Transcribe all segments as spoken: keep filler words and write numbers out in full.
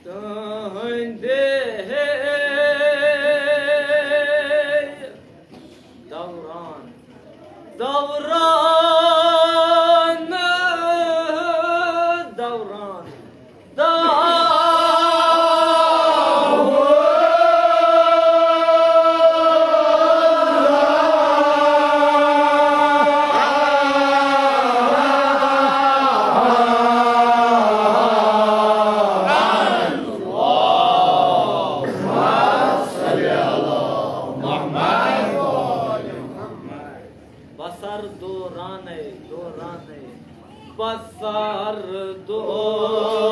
تُہٕنٛدے دوران، دوران، دوران، دوران۔ بسر دورانَے، دورانَے، بسر دورانَے۔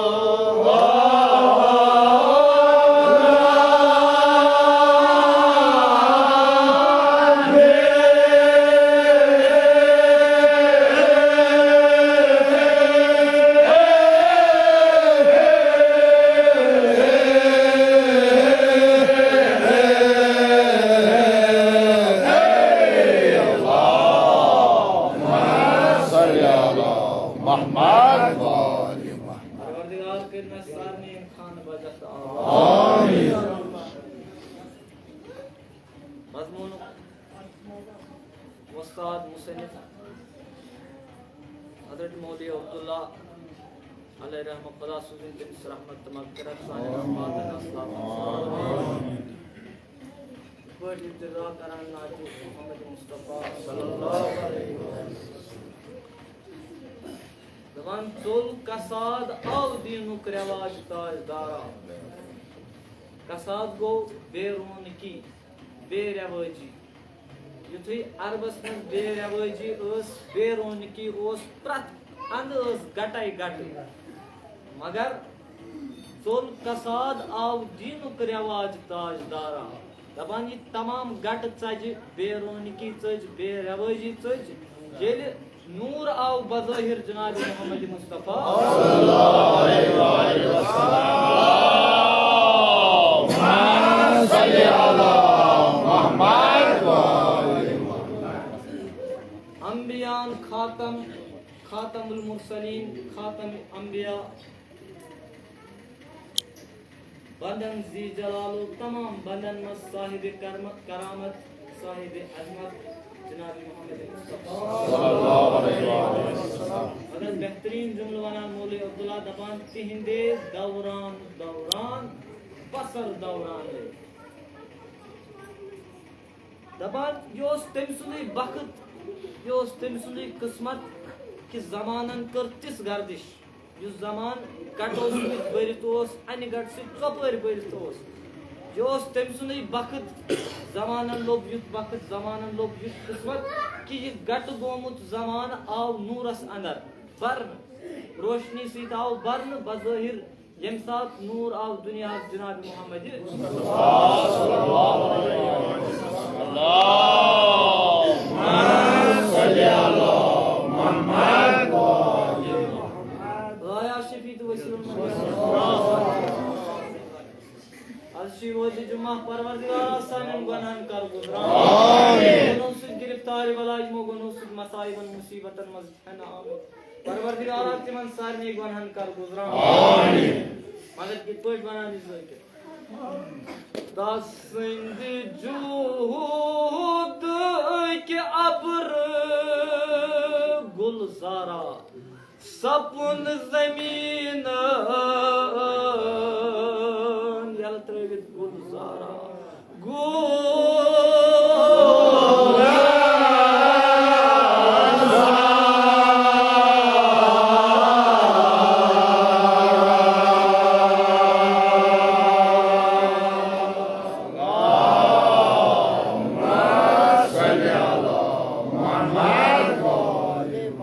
پروردگار کٔرِنۍ سارنٕے یِم خانہٕ بجت آباد۔ آمین۔ مضموٗنُک وۄستاد مُصنِف حضرت مولوی عبداللہ علیہ رحمہ، خدا سوٗزِن تٔمِس رحمت تہٕ مغفرت، سانٮ۪ن وفاتن اسلافن سۭتۍ۔ یِتھ پٲٹھۍ ابتدا کران نعتِ محمد مصطفیٰ صلی اللہ علیہ وسلم۔ دپان، ژوٚل کساد آو دیٖنُک رٮ۪واج تاجدارا۔ کساد گوٚو بے رونقی، بے رٮ۪وٲجی۔ یُتھُے عربس منٛز بے رٮ۪وٲجی ٲس، بے رونقی اوس، پرٛٮ۪تھ اندٕ ٲس گٹے گٹے۔ مگر ژوٚل کساد آو دیٖنُک رٮ۪واج تاجدارا۔ دپان، یہِ تمام گٹہٕ ژجہِ، بے رونقی ژٔج، بے رٮ۪وٲجی ژٔج، ییٚلہِ نوٗر آو بظٲہِر جناب محمد مصطفیٰ۔ انبیاءن خاتم، خاتم المرسلین، خاتم انبیاء، بندن ذی جلالو، تمام بندن منٛز صاحب کرم-، کرامت، صاحب عظمت جناب محمد مصطفیٰ۔ مگر بہترین جملہٕ ونان مولوی عبداللہ، دپان، تِہنٛدے دوران دوران بسر دوران۔ دپان، یہِ اوس تٔمۍ سُنٛدُے بخت، یہِ اوس تٔمۍ سُنٛدُے قسمت کہِ زمانن کٔر تِژھ گردش۔ یُس زمان گٹو سۭتۍ بٔرِتھ اوس، انہِ گٹہٕ سۭتۍ ژۄپٲرۍ بٔرِتھ اوس، یہِ اوس تٔمۍ سُنٛدُے بخت۔ زمانن لوٚب یُتھ بخت، زمانن لوٚب یُتھ قسمت کہِ یہِ گٹہٕ گوٚمُت زمانہٕ آو نوٗرس اندر برنہٕ، روشنی سۭتۍ آو برنہٕ بظٲہر۔ ییٚمہِ ساتہٕ نوٗر آو دُنیاہَس جناب محمد۔ آیا شفیع تہٕ وسیلہٕ۔ از چھُ یہِ روزِ جمعہ، پروردگارا سانٮ۪ن گۄناہن کر گُزران۔ آمین۔ گۄنہو سۭتۍ گرفتار بلاے، یِمو گۄنہو سۭتۍ مصائبن مصیبتن منٛز ہٮ۪نہٕ آمٕتۍ۔ پروردگارا تِمن سارنٕے گۄنہن کر گُزران۔ آمین۔ مگر کِتھ پٲٹھۍ بناونہِ ذٲکر؟ تسٕنٛدِ جہودٕکۍ ابرٕ گُلزارا، سپُن زمینن یلہٕ ترٲوِتھ گُلزارا۔ گُلزارا۔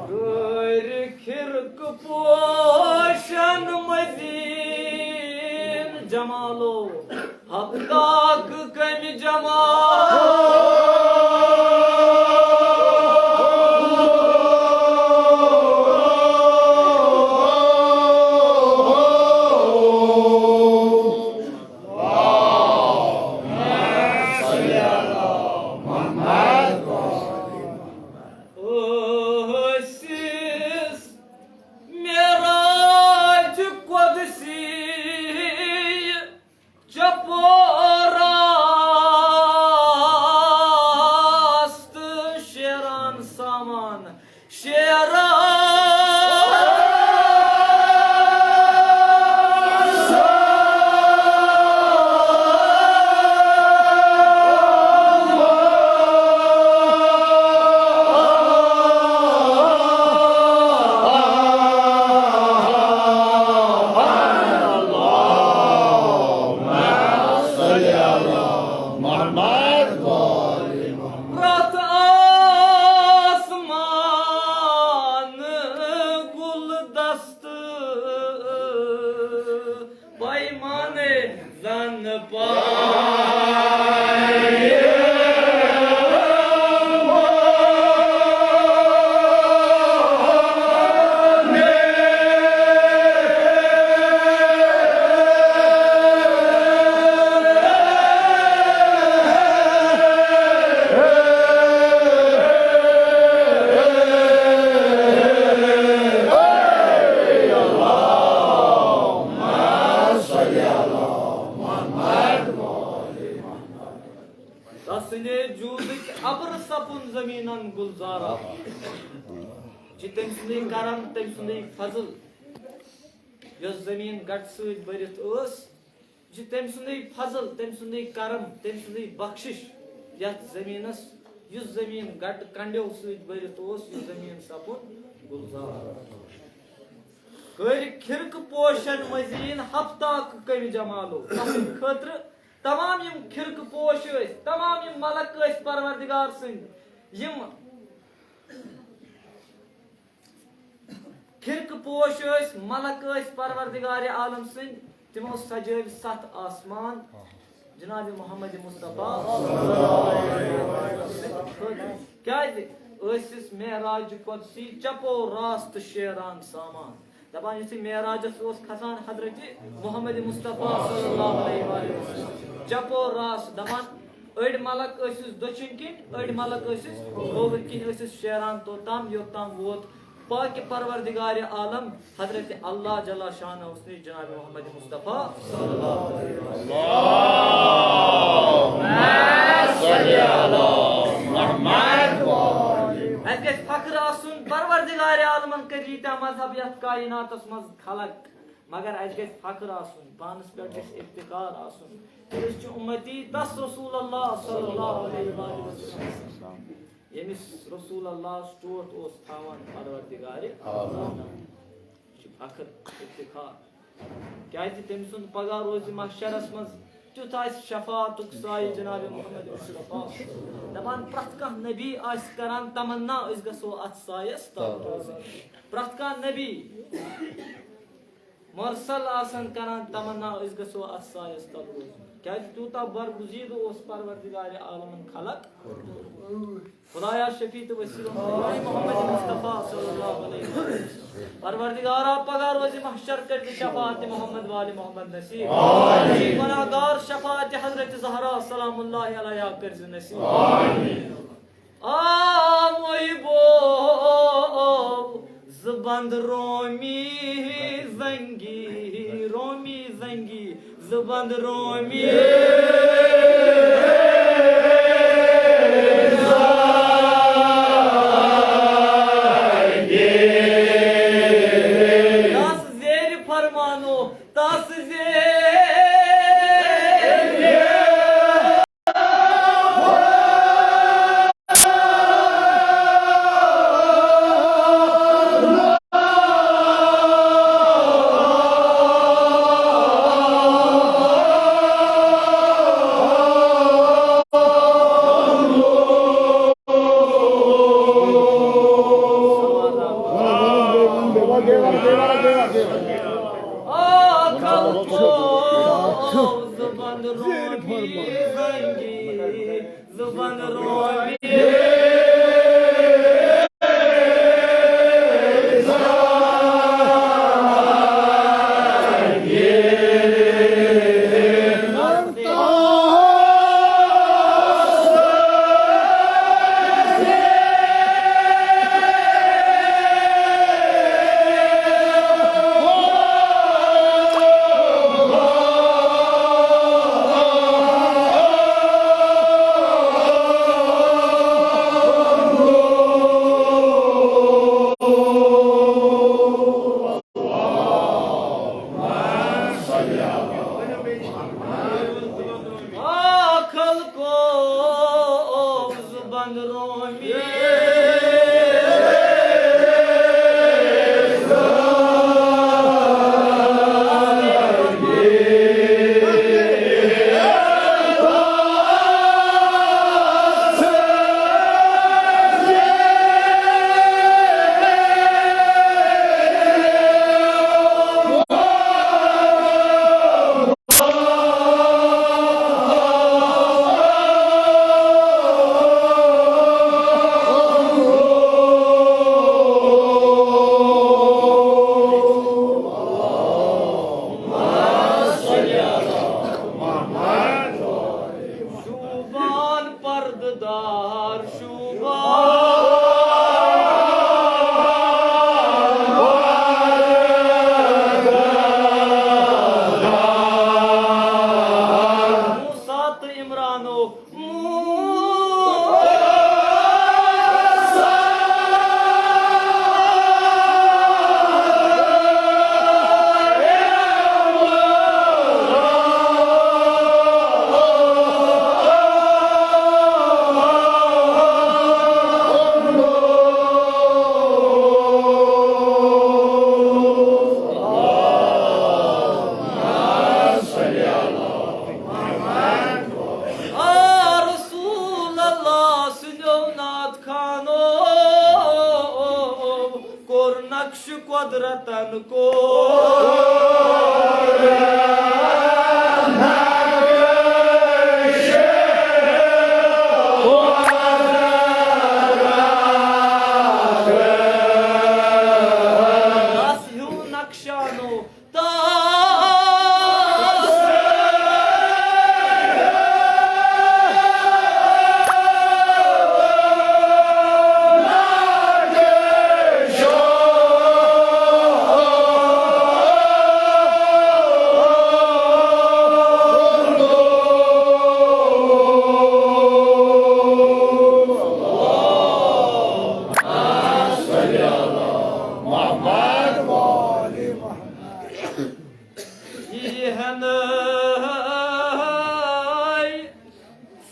دٲرۍ خرقہٕ پوشن مزین جمالو، حق کاک کمہِ جمال۔ ٲسِس معراج قدسی مانے زن پا تسندے جودٕکۍ ابرٕ سپُن زٔمیٖنن گُلزارا۔ چھِ تٔمۍ سُنٛدٕے کرم، تٔمۍ سُنٛدٕے فضل، یۄس زٔمیٖن گٹہٕ سۭتۍ بٔرِتھ ٲس۔ چھِ تٔمۍ سُنٛدٕے فضل، تٔمۍ سُنٛدٕے کرم، تٔمۍ سُنٛدٕے بخشش، یتھ زٔمیٖنس، یُس زٔمیٖن گٹہٕ کنڈیو سۭتۍ بٔرِتھ اوس، یُس زٔمیٖن سپُد گُلزار۔ کٔرۍ کھِرکہٕ پوشن مٔزیٖن ہفتاکہٕ کمہِ جمالو۔ تسٕنٛدِ خٲطرٕ تمام یِم کھِرکہٕ پوش ٲسۍ، تمام یِم ملک ٲسۍ پروردگار سٕنٛدۍ، یِم کھِرکہٕ پوش ٲسۍ، ملک ٲسۍ پروردگار عالم سٕنٛدۍ، تِمو سجٲوۍ ستھ آسمان جناب محمد مصطفیٰ۔ کیازِ؟ ٲسِس معراج قدسی چپو راست شیران سامان۔ دپان یُتھُے معراجس اوس کھسان حضرت محمد مصطفیٰ صلی اللہ علیہ وآلہ وسلم، چپو راست، دپان أڑۍ ملک ٲسِس دٔچھِنۍ کِنۍ، أڑۍ ملک ٲسِس کھووٕرۍ کِنۍ، ٲسِس شیران توٚتام یوٚتام ووت پاکِ پروردگار عالم حضرت اللہ جل شانہ نِش جناب محمد مصطفیٰ۔ اَسہِ گژھِ فخر آسُن، پروردگار عالمن کٔرۍ ییٖتیٛاہ مذہب یتھ کائناتس منٛز خلق، مگر اَسہِ گژھِ فخر آسُن، پانس پٮ۪ٹھ گژھِ افتخار آسُن۔ أسۍ چھِ اُمتی تس رسول اللہ صلی اللہ علیہ وآلہ وسلم، ییٚمِس رسول اللہ ٹوٹھ اوس تھاوان پروردگار عالم۔ یہِ چھُ فخر، افتخار۔ کیازِ تٔمۍ سُنٛد پگاہ روزِ محشرس منٛز تیُتھ آسہِ شفاعتُک سایہِ جناب محمد مصطفیٰ۔ دپان پرٛٮ۪تھ کانٛہہ نبی آسہِ کران تمنا أسۍ گژھو اتھ سایس تل روزٕنۍ۔ پرٛٮ۪تھ کانٛہہ نبی مرسل آسن کران تمنا أسۍ گژھو اتھ سایس تل روزٕنۍ۔ کیازِ تیوٗتاہ برگزیدٕ اوس پروردگار عالمن خلق۔ خدایا شفیع تہٕ وسیلہ محمد مصطفیٰ صلی اللہ علیہ وسلم۔ پروردگارا پگاہ روزِ محشر کٔرۍ زِ شفاعت محمد وآل محمد نصیب۔ گناہگار شفاعت حضرت زہرا سلام اللہ علیہا کٔرۍ زِ نصیب۔ آ محبو، زٕ بند رومی زنگی، رومی زنگی، زٕ بند رومی۔ تس زیر فرمانو، تس زیر قدرتن کو دس ہیو نقشانو تاس۔ یی ہناے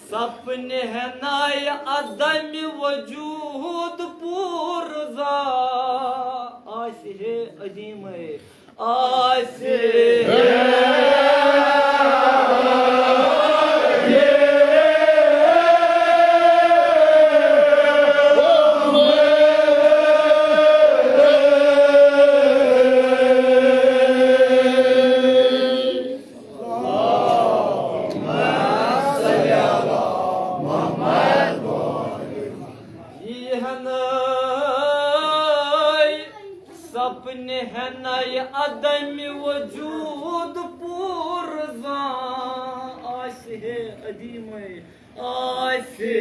سپنہِ ہناے عدم وجود پور زان آسہِ ہے عدیمے آسہِ ہے۔ یی ہناے سپنہِ ہناے عدم وجود پور زان آسہِ ہے عدیمے آسہِ۔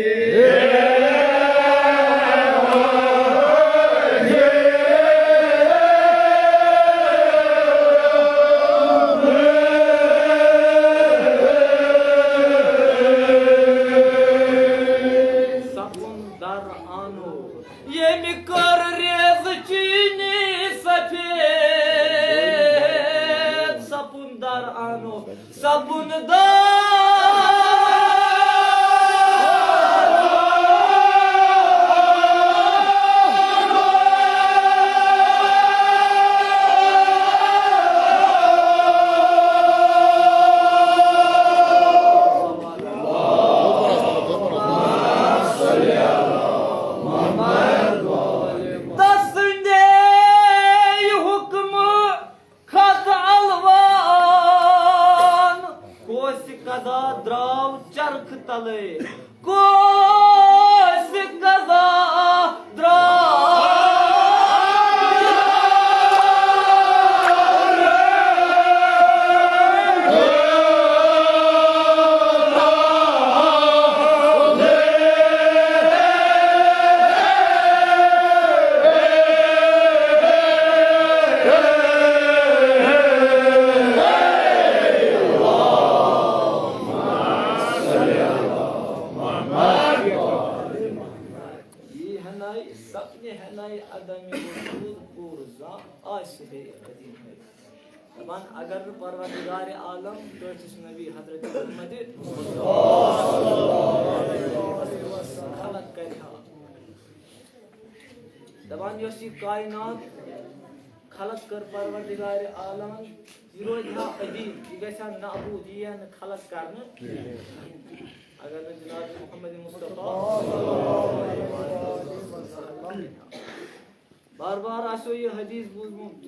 سپُن در آنو ییٚمہِ کٔر ریزٕ چیٖنی سفید، سپُن در آنو سپُن در۔ تسندے حکمہٕ خط الوان کوسہِ قضا درٛاو چرخ تلے، کوسہِ قضا درٛاو۔ یی ہناے سپنہِ ہناے عدم وجود پور زان آسہِ ہے قدیم ہے۔ دپان اگر نہٕ پروردگار عالم ٹٲٹھِس نبی حضرت محمد خلق کرِ ہا۔ دپان یۄس یہِ کائنات خلق کٔر پروردگار عالمن، یہِ روزِ ہا عدیم، یہِ گژھِ ہا نابود، یہِ یی ہا نہٕ خلق کرنہٕ۔ اگر نہٕ جناب محمد مصطفیٰ بار بار آسیو یہِ حدیث بوٗزمُت،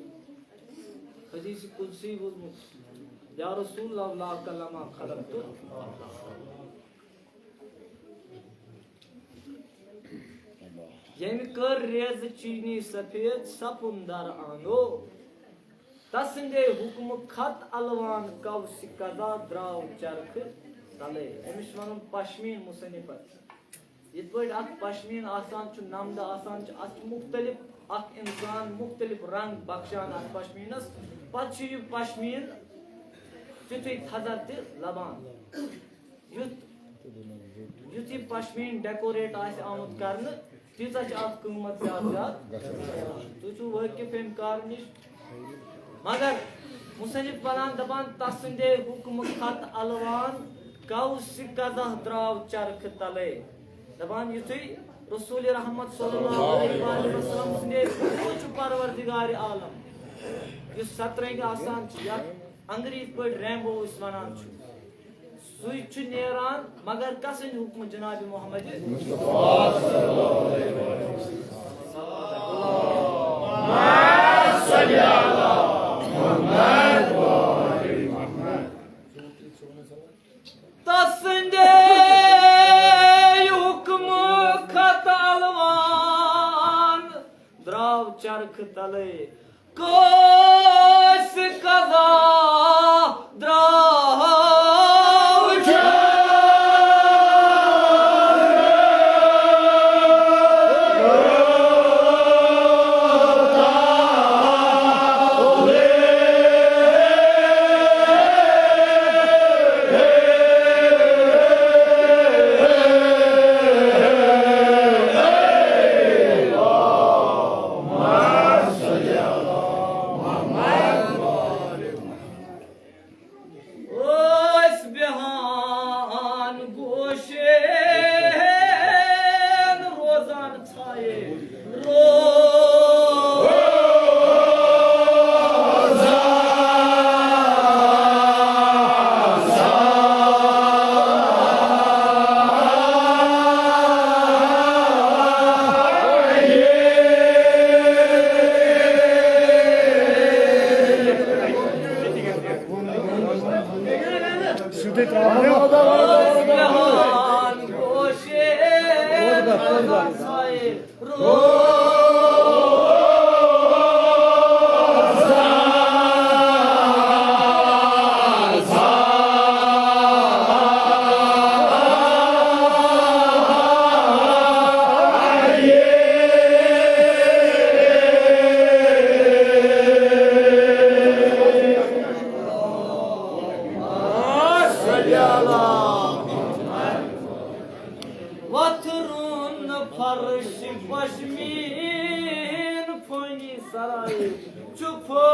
حدیث قدسی بوٗزمُت، یا رسول اللہ لما خلقت۔ ییٚمہِ کٔر ریزٕ چیٖنی سفید سپُن در آنو، تسندے حکمہٕ خط الوان کوسہِ قضا درٛاو چرخہٕ تلے۔ أمِس چھِ وَنان پشمیٖن مصنفس۔ یِتھ پٲٹھۍ اکھ پشمیٖن آسان چھُ، نمدٕ آسان چھُ، اتھ چھُ مُختٔلِف اکھ انسان مُختٔلِف رنگ بخشان اتھ پشمیٖنس۔ پتہٕ چھُ یہِ پشمیٖن تیُتھُے تھزر تہِ لبان۔ یُتھ، یُتھ یہِ پشمیٖن ڈیکوریٹ آسہِ آمُت کرنہٕ، تیٖژاہ چھِ اتھ قۭمتھ زیادٕ زیادٕ۔ تُہۍ چھِو وٲقف امہِ کارٕ نِش۔ مگر مصنف ونان دپان، تسندے حکمہٕ خط الوان کوسہِ قضا درٛاو چرخہٕ تلے۔ دپان یُتھُے رسول رحمت صلی اللہ علیہ وآلہ وسلم سٕنٛدے حکمہٕ چھُ پروردگار عالم، یُس سترنٛگۍ آسان چھُ، یتھ انگریزی پٲٹھۍ رینبو أسۍ ونان چھِ، سُے چھُ نیران، مگر کسٕنٛدِ حکمہٕ؟ جناب محمد۔ تسندے حکمہٕ خط الوان درٛاو چرخ تلے، کٲنٛسہِ قضا درٛاو چرخ۔ ٲسۍ بیٚہان گوشن روزان ژھایہِ روزان۔ سیوٚدُے ترٛاوُن۔ وتھرُن فرش پشمین فٲنی سرائے چھُ فٲنی۔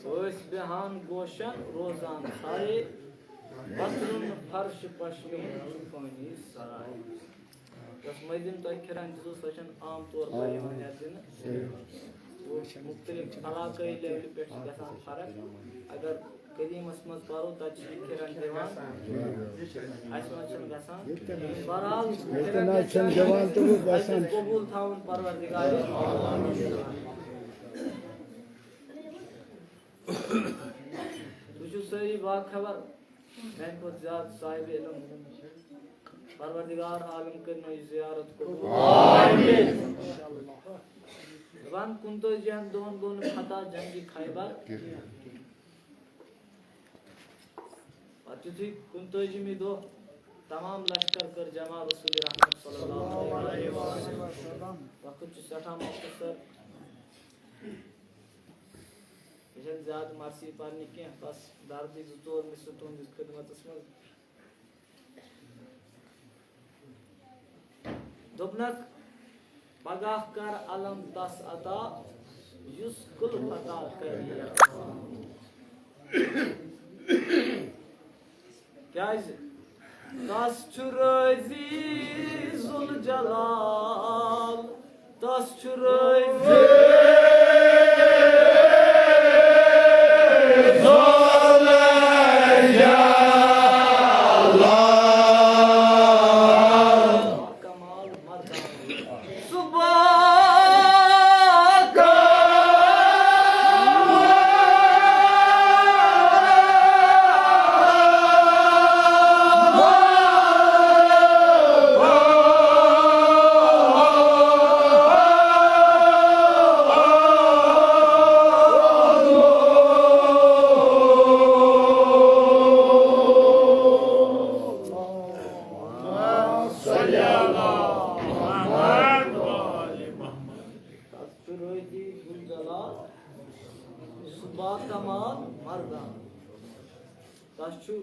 ٲسۍ بیٚہان گوشن روزان ژھایہِ، وتھرُن فرش پشمین چھُ فٲنی سرائے۔ یۄس مٔنٛزِم تۄہہِ کھِران دِژوٕ، سۄ چھَنہٕ عام طور پر یِوان یَتھ دِنہٕ۔ گوٚو مُختٔلِف علاقٲیی لیولہِ پٮ۪ٹھ چھِ گژھان فرق۔ اگر قدیٖمَس منٛز پَرو، تَتہِ چھِ یہِ کھِران دِوان، اَسہِ منٛز چھِنہٕ گژھان۔ بہرحال، ییٚتہِ نہ حظ چھِنہٕ دِوان تہٕ وۄنۍ گژھان اَسہِ چھِ۔ قبوٗل تھاوُن پروردگار۔ تُہۍ چھِو سٲری باخبر، میانہِ کھۄتہٕ زیادٕ صاحب علم۔ پروردگار عالم کٔرِنو یہِ زیارت قبول۔ آمین۔ دَپان، کُنتٲجِہن دۄہن گوٚو نہٕ فتح جنگِ خیبر۔ پتہٕ یُتھُے کُنتٲجِمہِ دۄہ تمام لشکر کٔر جمع رسول رحمت صلی اللہ علیہ وسلم۔ وقت چھُ سٮ۪ٹھاہ مختصر۔ مےٚ چھَنہٕ زیادٕ مرثی پرنہِ کینٛہہ، بس دردی زٕ ژور مِصرٕ تُہنٛدِس خدمتس منٛز۔ دوٚپنکھ، پگاہ کر علم تس عطا، یُس کُل فتح کرِ یَلہٕ۔ کیازِ؟ تس چھُ رٲضی ذوالجلال، تس چھُ رٲضی ذوالجلال۔ کمال مردان۔ صبح تس چھُ رٲضی ذوالجلال، سُہ باکمال مردان۔ تس چھُ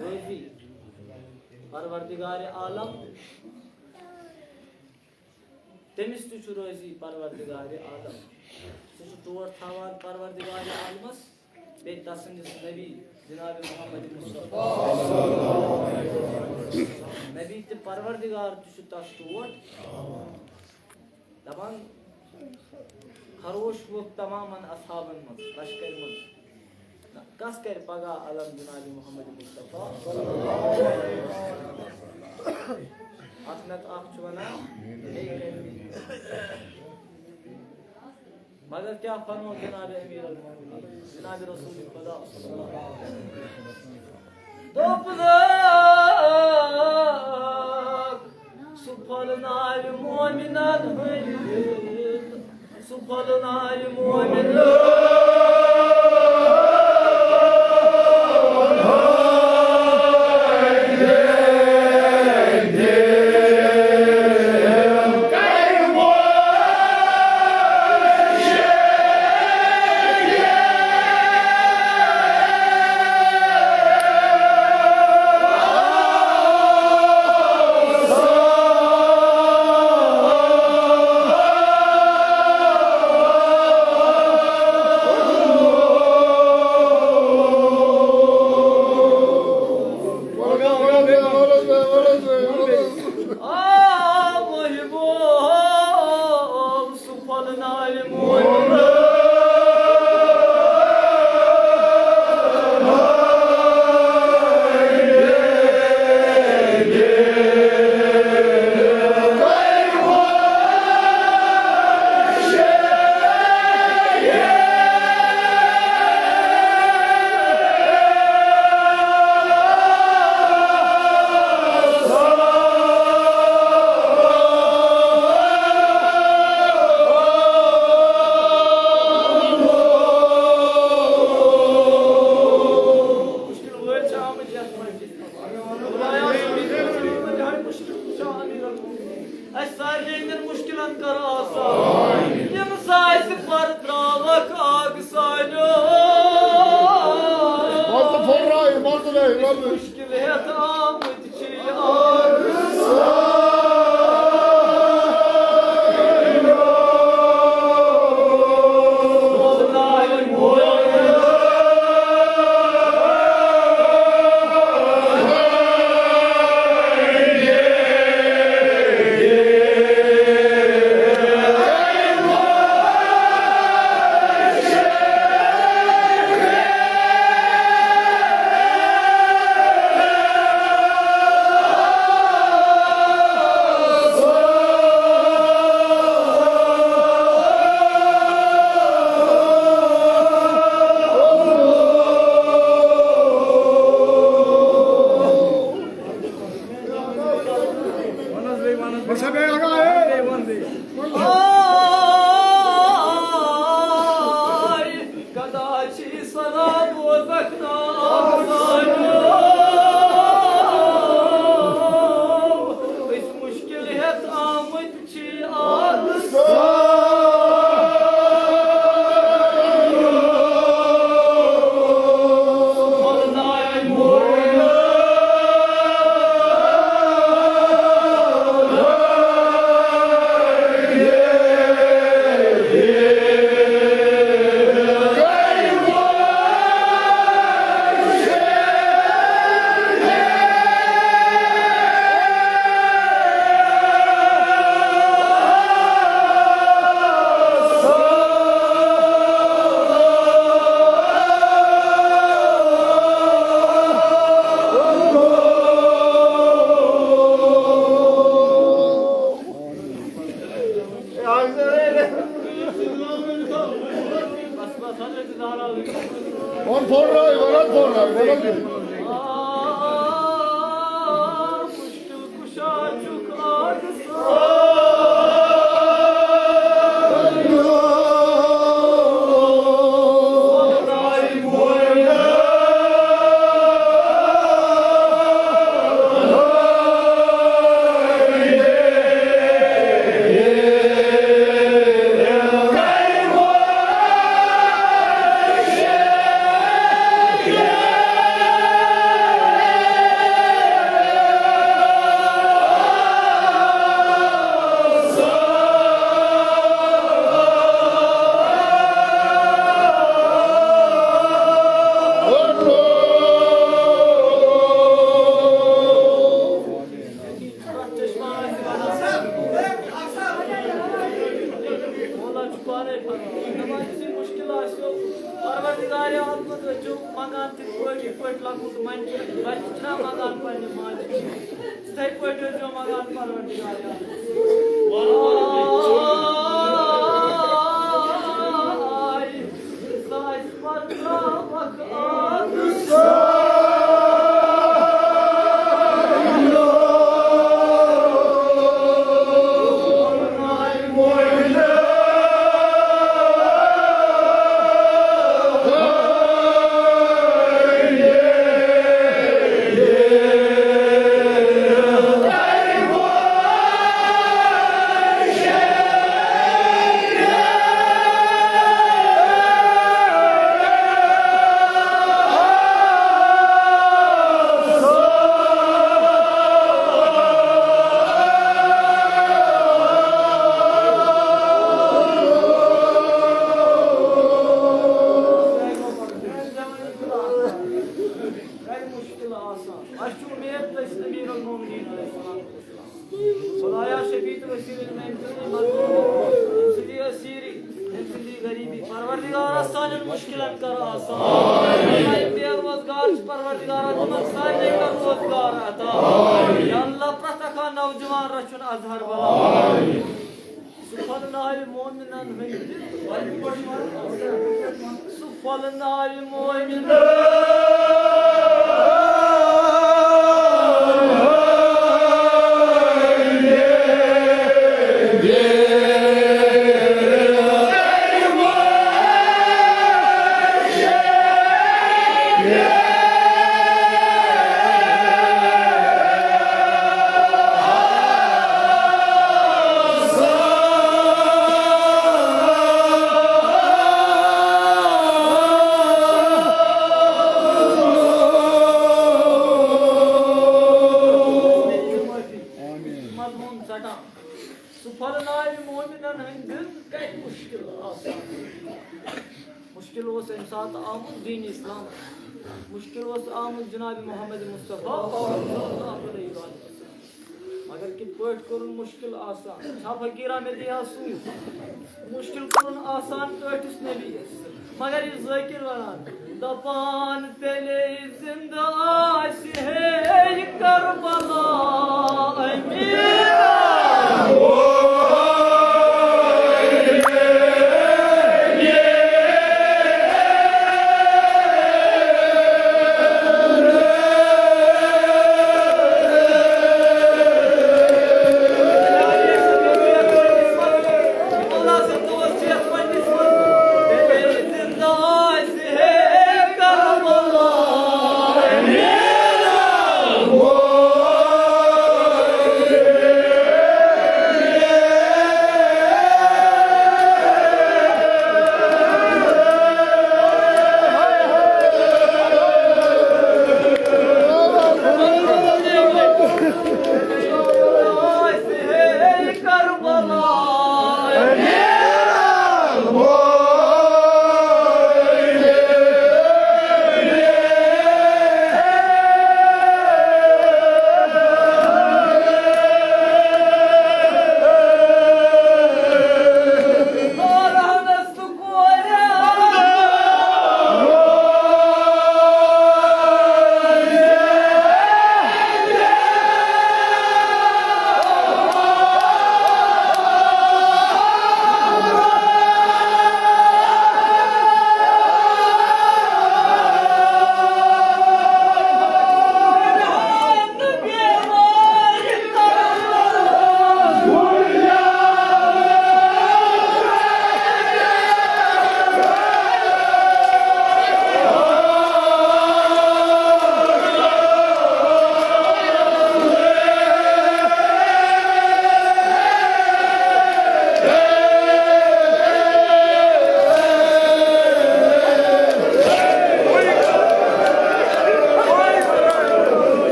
رٲضی پروردگار عالم، تٔمِس تہِ چھُ رٲضی پروردگار عالم۔ سُہ چھُ ٹوٹھ تھاوان پروردگار عالمس۔ بیٚیہِ تسٕنٛدِس نبی جناب محمد مصطفیٰ۔ نبی تہٕ پروردگار تہِ چھُ تس ٹوٹھ۔ دپان، خروش ووٚتھ تمامن اصحابن منٛز، لشکرِ منٛز۔ نہ، کس کرِ پگاہ علم جناب محمد مصطفیٰ؟ اتھ نتہٕ اکھ چھُ ونان، ہے کرِ۔ مگر کیا فرمو جناب امیر المؤمنین، جناب رسول خدا صلی اللہ علیہ وسلم۔ دوٚپنَکھ، سُہ پھۄلہٕ نارِ مومنن ہٕنٛدِ، سُہ پھۄلہٕ نارِ مومنن۔ آ، محبوب، سُہ پھۄلہٕ نارِ مومنن۔ مُشکِل وٲلۍ چھِ آمٕتۍ یَتھ منٛز۔ خۄدایا، سٲنۍ مُشکِل چھِ آمٕتۍ۔ اَسہِ سارنٕے ہٕنٛدٮ۪ن مُشکِلن کر آسان۔ یِم سا اَسہِ پرٕ ترٛاوَکھ آگہٕ سانیو۔ وَلہٕ تہٕ پھٔلرٲیِو، وَلہٕ تہٕ لٲیِو، وَلہٕ۔ مُشکِل ہٮ۪تھ آمٕتۍ چھِ یہِ آگہٕ سانیو۔ پننہِ مالِک۔ تِتھے پٲٹھۍ ٲسۍ زیو منٛگان پروردگار عالم۔ اَسہِ چھُ اُمید تٔسۍ أمیٖر المومنیٖن علیہ السلام۔ خدایا شفیع تہٕ وسیلہٕ، أمۍ سٕنٛدی مظلوٗمی، أمۍ سٕنٛدی اسیٖری، أمۍ سٕنٛدی غریٖبی۔ پروردگارا، سانٮ۪ن مُشکِلن کر آسان۔ یِم بے روزگار چھِ، پروردگارا، تِمن سارنٕے کر روزگار عطا۔ یا اللہ، پرٛٮ۪تھ اکھ نوجوان رچھُن اظہر بلا۔ سُہ پھۄلناوِ مومنن ہٕنٛدِ، سُہ پھۄلناوِ مومنن۔ مضموٗن ژٹان۔ سُہ پھۄلناوِ مومنن ہٕنٛدۍ دِل کتہِ مُشکِل آسان۔ مُشکِل اوس اَمہِ ساتہٕ آمُت دین اسلام، مُشکِل اوس آمُت جناب محمد مصطفیٰ صلی اللہ علیہ وسلم۔ مگر کِتھ پٲٹھۍ کوٚرُن مُشکِل آسان؟ چھا فقیرا مےٚ دِیا سوٗز؟ مُشکِل کوٚرُن آسان ٹٲٹھِس نبیَس۔ مگر یہِ ذٲکِر وَنان، دَپان تیٚلے زِندٕ آسہِ ہے کربلا أمیٖرا۔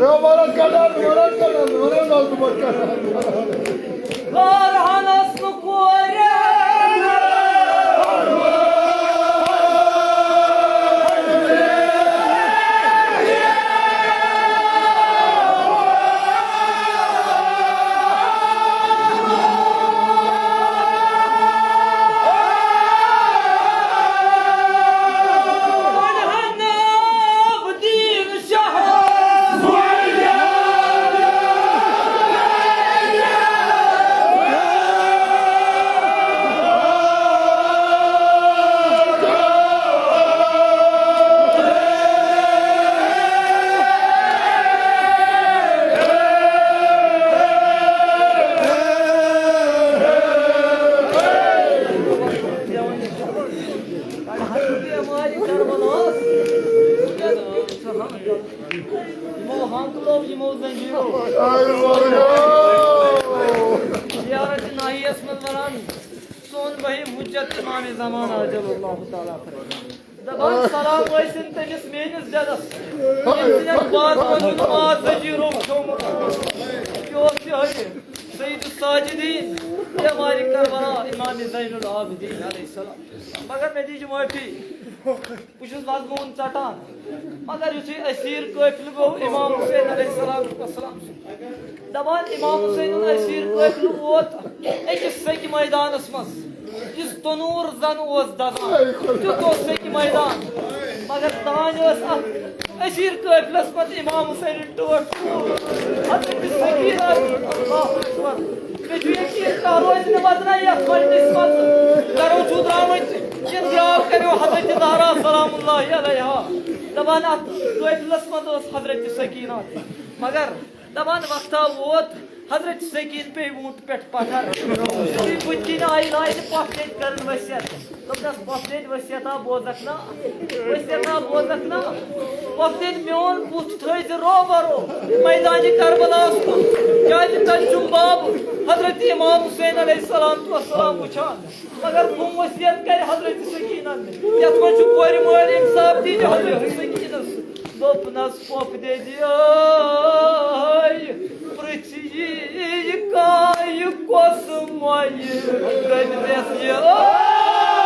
ورق کڑان، ورق کڑان، ورق اوس نہٕ پتہٕ کڑان۔ کارہنس نہٕ کورِ۔ یِمو ہانٛکلو، یِمو زنجیٖرو۔ زیارت ناحیس منٛز ونان، سون بہیم حجت امام زمان عجل اللہ تعالیٰ فرماے۔ دپان، سلام ٲسِن تٔمِس میٲنِس دِلس، ییٚمۍ سٕنٛدٮ۪ن بازوَن ہُنٛد ماز زنجیٖرو کھیوٚمُت۔ یہِ اوس یِہوٚے سید الساجدین، دیوارِ کربلا، امام زین العابدین علیہ السلام۔ مگر مےٚ دیٖجہِ معٲفی، بہٕ چھُس وزمون ژٹان۔ مگر یُتھُے اسیٖر قٲفلہٕ گوٚو امام حسین علیہ الصلوۃ والسلام سُنٛد، دپان، امام حسینُن اسیٖر قٲفلہٕ ووت أکِس سیٚکہِ مٲدانس منٛز، یُس تنوٗر زن اوس دزان، تیُتھ اوس سیٚکہِ مٲدان۔ مگر دانہِ ٲس اتھ اسیٖر قٲفلس منٛز امام حسینٕنۍ ٹٲٹھ۔ حضرت سکینہ، اللہ اکبر۔ مےٚ چھُ یقیٖن، کانٛہہ روزِ نہٕ وۄزنَے یَتھ مجلسہِ منٛز۔ گرو چھُو درٛامٕتۍ، کِنہٕ درٛاو کٔرِو حضرت زہرا سلام اللہ علیہا۔ دَپان اَتھ قٲفلَس منٛز ٲس حضرت سکینہ تہِ۔ مگر دَپان وقتہ ووت، حضرت سکینہ پیٚیہِ ووٗنٛٹہٕ پٮ۪ٹھ پتھر۔ یُتھُے بُتھِ کِنۍ آیہِ، لٲج پۄپھٕ ٹیٚٹۍ کَرٕنۍ ؤسِیت۔ دوٚپنَس، "پۄپھٕ ٹیٚٹۍ، ؤسِیتھا بوزَکھ نا؟ ؤسِیتھا بوزَکھ نا؟" پۄپھٕ ٹیٚٹۍ، "میون بُتھ تھٲیزِ روبرو میدانِ کربلاہَس کُن، کیٛازِ تَتہِ چھُم باب حضرت امام حسین علیہ الصلوۃ والسلام وٕچھان۔" مگر کُم ؤسِیت کَرِ حضرت سکینَن؟ یَتھ منٛز چھُ کورِ مٲلۍ انصاف دیٖجہِ حضرت سکینَس۔ دوٚپنَس، پۄپھٕ ٹیٚٹۍ، پرٛژھ یہِ کایہِ کۄس مۄیہِ؟ دٔپۍزٮ۪س، یہِ ٲس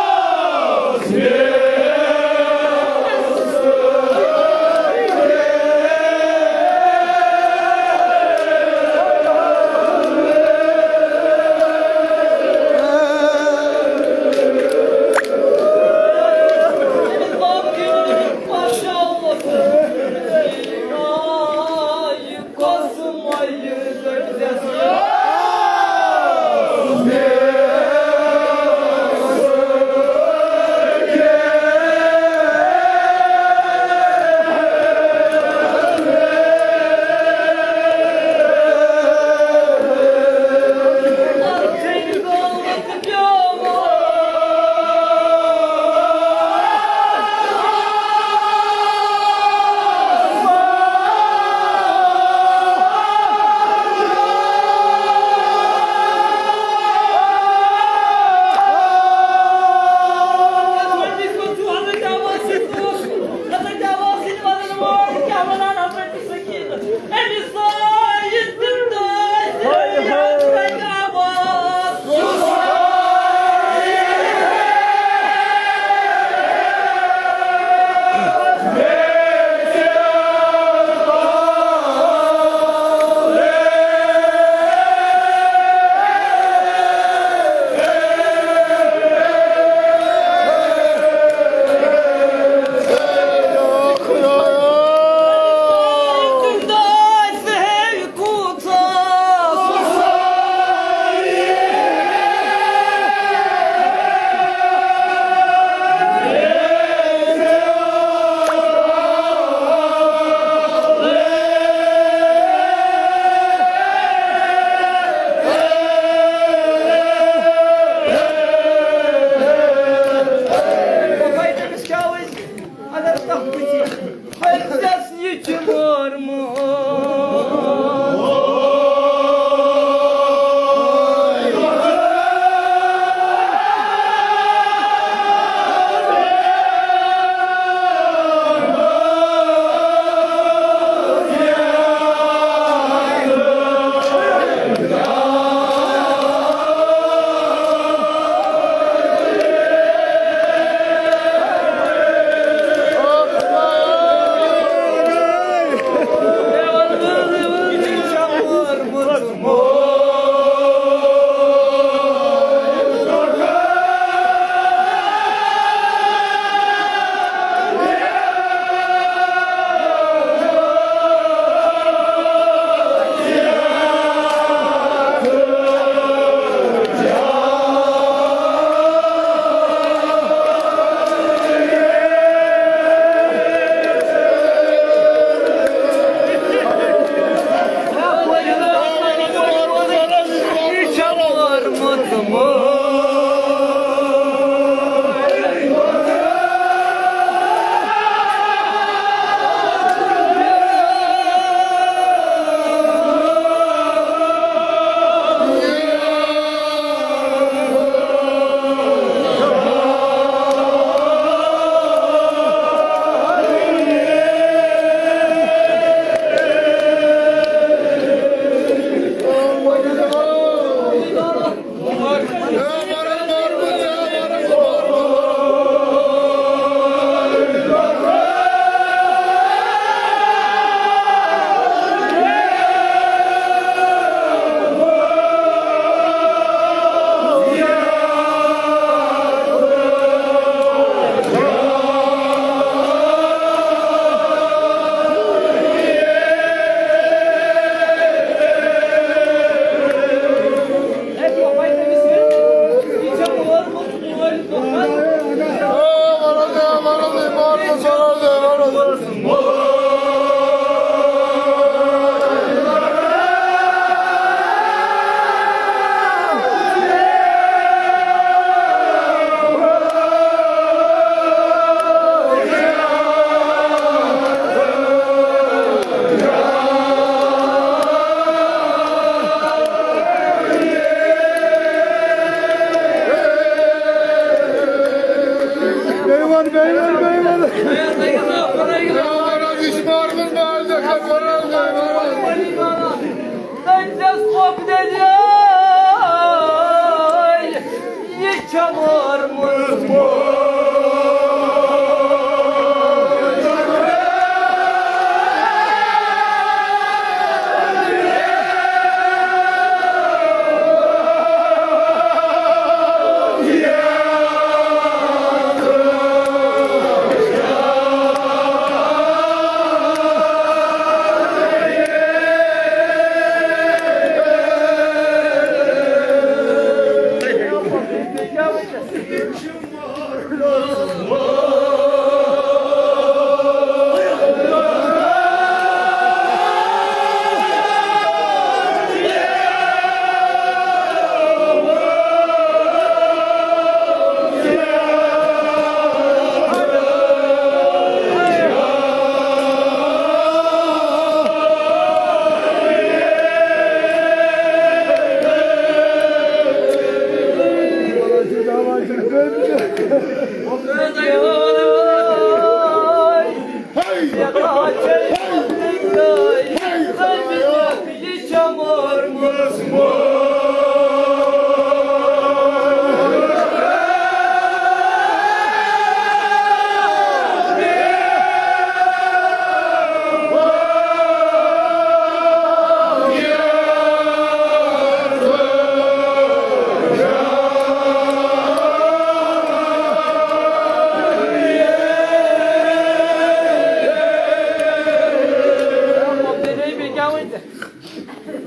اگر تَتھ وٕچھِو، أمۍ سٕنٛز یہِ چھِ مٲر مٲر۔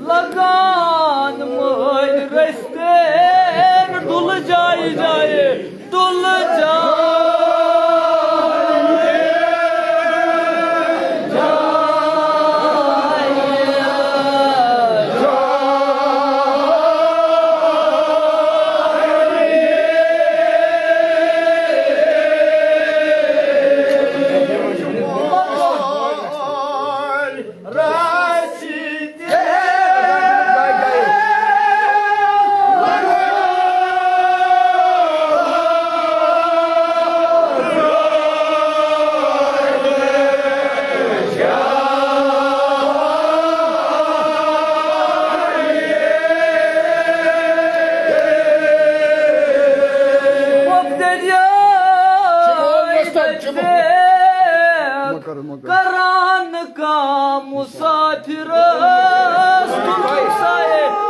لگان مٲلۍ رٔستین ڈُلہٕ جایہِ جایہِ، ڈُلہٕ جایہِ جایہِ۔ کران کانٛہہ مسافرس تُلُن سایہِ۔